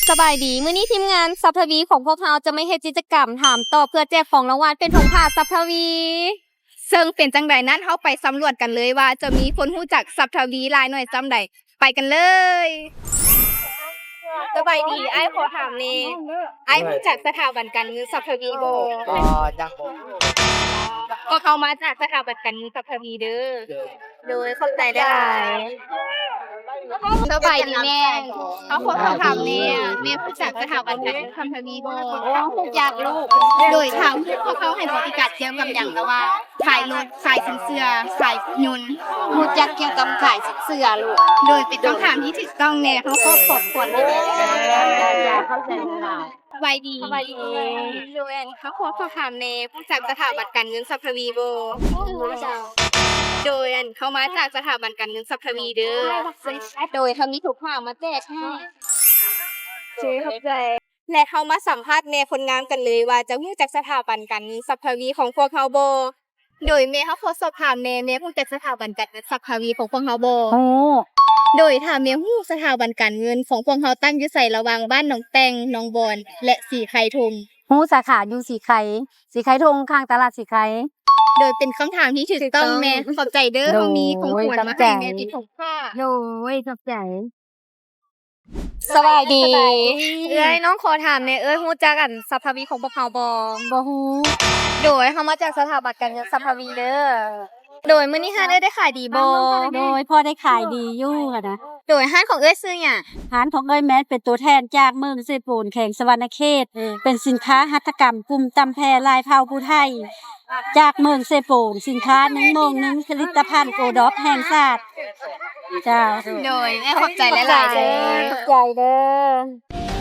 ສະບາຍດີ, ມື້ນີ້ທີມງານສັບທະວີຂອງພວກເຮົາຈະມາເຮັດກິດຈະກຳຖາມຕອບ ເພື່ອແຈກຂອງລາງວັນເປັນຖົງຜ້າສັບທະວີ. ເຊິ່ງເປັນຈັ່ງໃດນັ້ນ ເຮົາໄປສຳຫຼວດກັນເລີຍວ່າຈະມີຄົນຮູ້ຈັກສັບທະວີຫຼາຍໜ້ອຍສ່ຳໃດ. ໄປກັນເລີຍ. ສະບາຍດີ, ອ້າຍຂໍຖາມແດ່, ອ້າຍຮູ້ຈັກສະຖາບັນການເງິນສັບທະວີບໍ່? ອໍ ຍັງບໍ່. ພວກເຮົາມາຈາກສະຖາບັນການເງິນສັບທະວີເດີ. ໂດຍ ຂອບໃຈຫຼາຍໆ. ສະບາຍດີແມ່, ເຮົາຂໍສອບຖາມແດ່, ແມ່ຮູ້ຈັກສະຖາບັນການເງິນສັບທະວີບໍ່? ຮູ້ຈັກລູກ. ໂດຍ ຖ້າຮູ້ ພວກເຮົາໃຫ້ບໍລິການກ່ຽວກັບຫຍັງ? ລະຫວ່າງຂາຍລົດ, ຂາຍສິນເຊື່ອ, ຂາຍຍົນ. ຮູ້ຈັກກ່ຽວກັບຂາຍສິນເຊື່ອລູກ. ໂດຍ ເປັນຄຳຖາມທີ່ຖືກຕ້ອງແດ່, ເຮົາຂອບ ຂອບຄຸນ. ເຂົ້າໃຈຫຼາຍ. ສະບາຍດີ. ສະບາຍດີ. ໂດຍ ເຮົາຂໍສອບຖາມແດ່, ຮູ້ຈັກສະຖາບັນການເງິນສັບທະວີບໍ່? ຮູ້ເຈົ້າ. ໂດຍ ເຮົາມາຈາກສະຖາບັນການເງິນສັບທະວີເດີ. ໂດຍ ເຮົາມີຖົງຜ້າມາແຈກໃຫ້. ໂອເຄ ຂອບໃຈ. ແລະ ເຮົາມາສຳພາດແມ່ຄົນງາມກັນເລີຍວ່າຈະຮູ້ຈັກສະຖາບັນການເງິນສັບທະວີຂອງພວກເຮົາບໍ່? ໂດຍ ແມ່ ເຮົາຂໍສອບຖາມແດ່, ແມ່ຮູ້ຈັກສະຖາບັນການເງິນສັບທະວີຂອງພວກເຮົາບໍ່? ຮູ້. ໂດຍ ຖ້າແມ່ຮູ້ ສະຖາບັນການເງິນຂອງພວກເຮົາຕັ້ງຢູ່ໃສ ລະຫວ່າງບ້ານໜອງແຕ່ງ, ໜອງບອນ ແລະ ສີໄຄທົ່ງ? ຮູ້ ສາຂາຢູ່ສີໄຄ, ສີໄຄທົ່ງ ຂ້າງຕະຫຼາດສີໄຄ. ໂດຍ ເປັນຄຳຖາມທີ່ຖືກຕ້ອງແມ່. ຂອບໃຈເດີ. ເຮົາມີຂອງຂວັນມາໃຫ້ແມ່ ເປັນຖົງຜ້າ. ໂດຍ ຂອບໃຈ. ສະບາຍດີ. ເອື້ອຍ ນ້ອງຂໍຖາມແດ່, ເອື້ອຍຮູ້ຈັກອັນສັບທະວີຂອງພວກເຮົາບໍ່? ບໍ່ຮູ້. ໂດຍ ເຮົາມາຈາກສະຖາບັນການເງິນສັບທະວີເດີ. ໂດຍ ມື້ນີ້ຮ້ານເອື້ອຍໄດ້ຂາຍດີບໍ່? ໂດຍ ພໍໄດ້ຂາຍດີຢູ່ຫັ້ນນະ. ໂດຍ ຮ້ານຂອງເອື້ອຍຊື່ຫຍັງ? ຮ້ານຂອງເອື້ອຍແມ່ນເປັນຕົວແທນຈາກເມືອງເຊໂປນ ແຂວງສະຫວັນນະເຂດ, ເປັນສິນຄ້າຫັດຖະກຳກຸ່ມຕຳແຜ່ລາຍເຜົ່າຜູ້ໄທ ຈາກເມືອງເຊໂປນ, ສິນຄ້າໜຶ່ງໂມງໜຶ່ງ ຜະລິດຕະພັນໂອດອບແຫ່ງຊາດ. ເຈົ້າ. ໂດຍ ຂອບໃຈຫຼາຍໆເດີ. ຂອບໃຈເດີ.